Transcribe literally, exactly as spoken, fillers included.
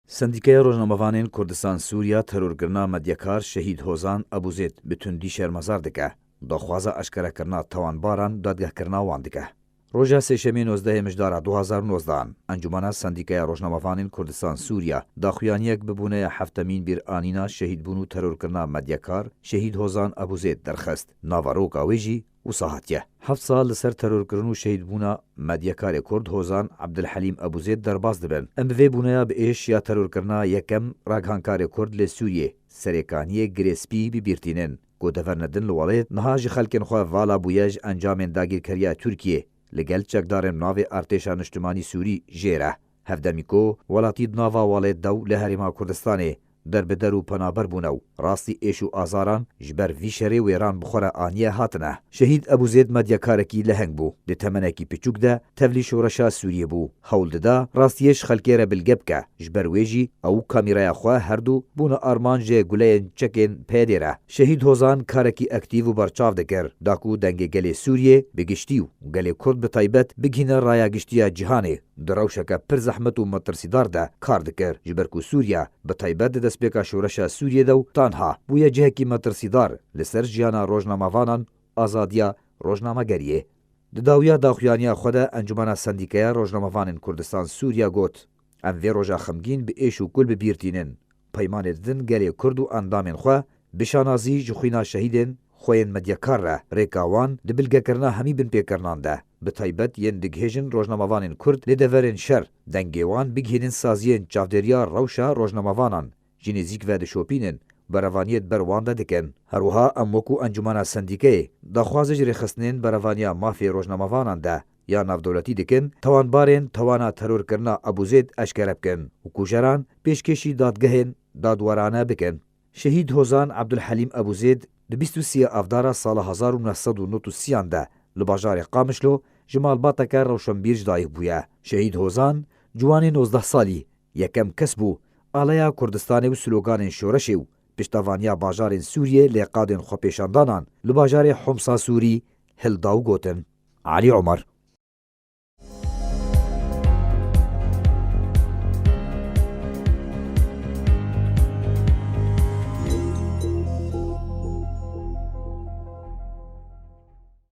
Sendîkaya Rojnamevanên Kurdistan Sûriya terorkirina medyakar Şehîd Hozan Ebûzêd bi tundî şermezar dike, daxwaza eşkerekirina tawanbaran dadgehkirina wan dike. Roja Sêşemê nozdehê Mijdara du hazar û nozdehan, Encûmena Sendîkaya Rojnamevanên Kurdistan Sûriya daxuyaniyek bi bûneya heftemîn bîranîna şehîdbûn û terorkirina medyakar Şehîd Hozan Ebûzêd derxist. Naveroka wê jî wisa hatiye. Heft sal li ser terorkirin û şehîdbûna medyakarê Kurd Hozan Ebdilhelîm Ebûzêd derbas dibin. Em bi vê bûneya bi êş ya terorkirina yekem ragihankarê Kurd li Sûriyê, Serêkaniyê Girê Spî bi bîr tînin, ku devernedin li welêt niha ji xelkên xwe vala bûye ji encamên dagîrkeriya Tirkiyê li gel çekdarên navê Artêşa Niştimanî Sûrî jêr e. Hevdemî ku welatî di nava welêt de û li Herêma Kurdistanê derbider û penaber bûne û rastî êş û azaran ji ber vî şerê wêran bi xwe re aniye hatine. Şehîd Ebûzêd medyakarekî leheng bû. Di temenekî piçûk de tevlî şoreşa Sûriyê bû. Hewl dida rastiyê ji xelkê re bilge bike. Ji ber wê jî ew û kamîreya xwe her du bûne armancê guleyên çekên P Y D'ê re. Şehîd Hozan karekî aktîf û berçav dikir, da ku dengê gelê Sûriyê bi giştî û gelê Kurd bi taybet bigihîne raya giştî ya cîhanê. Di rewşeke pir zehmet û metirsîdar de kar dikir, ji ber ku Sûriye bi taybet di destpêka şoreşa Sûriyê de û tanha bûye cihekî metirsîdar li ser jiyana rojnamevanan, azadiya rojnamegeriyê. Di dawiya daxuyaniya xwe de Encûmena Sendîkaya Rojnamevanên Kurdistan Sûriya got, Em vê roja xemgîn bi êş û kul bi bîr tînin. Peymanê didin gelê Kurd û endamên xwe bi şanazî ji xwîna şehîdên xwe yên medyakar re rêka wan di bilgekirina hemî binpêkirinan de, bi taybet yên digihêjin rojnamevanên Kurd lê deverên şer, dengê wan bigihînin saziyên çavdêriya rewşa rojnamevanan, ji nêzîk ve dişopînin, berevaniyê di ber wan de dikin. Her wiha em wekû Encûmena Sendîkeyê daxwazê ji rêxistinên berevaniya mafê rojnamevanan de ya navdewletî dikin, tawanbarên tawana terorkirina Ebûzêd eşkere bikin û kujeran pêşkêşî dadgehên dadwerane bikin. Şehîd Hozan Ebdulhelîm Ebûzêd di bîst û sê Avdara sala hezar û neh sed û nod û sî an de li bajarê Qamişlo ji malbateke rewşenbîr ji dayik bûye. Şehîd Hozan ciwanê nozdeh salî yekem kes bû, aleya Kurdistanê û sloganên şoreşê û piştevaniya bajarên Sûriyê lê qadên xwepêşandanan li bajarê Homsa Sûrî hilda û gotin, Alî Omer.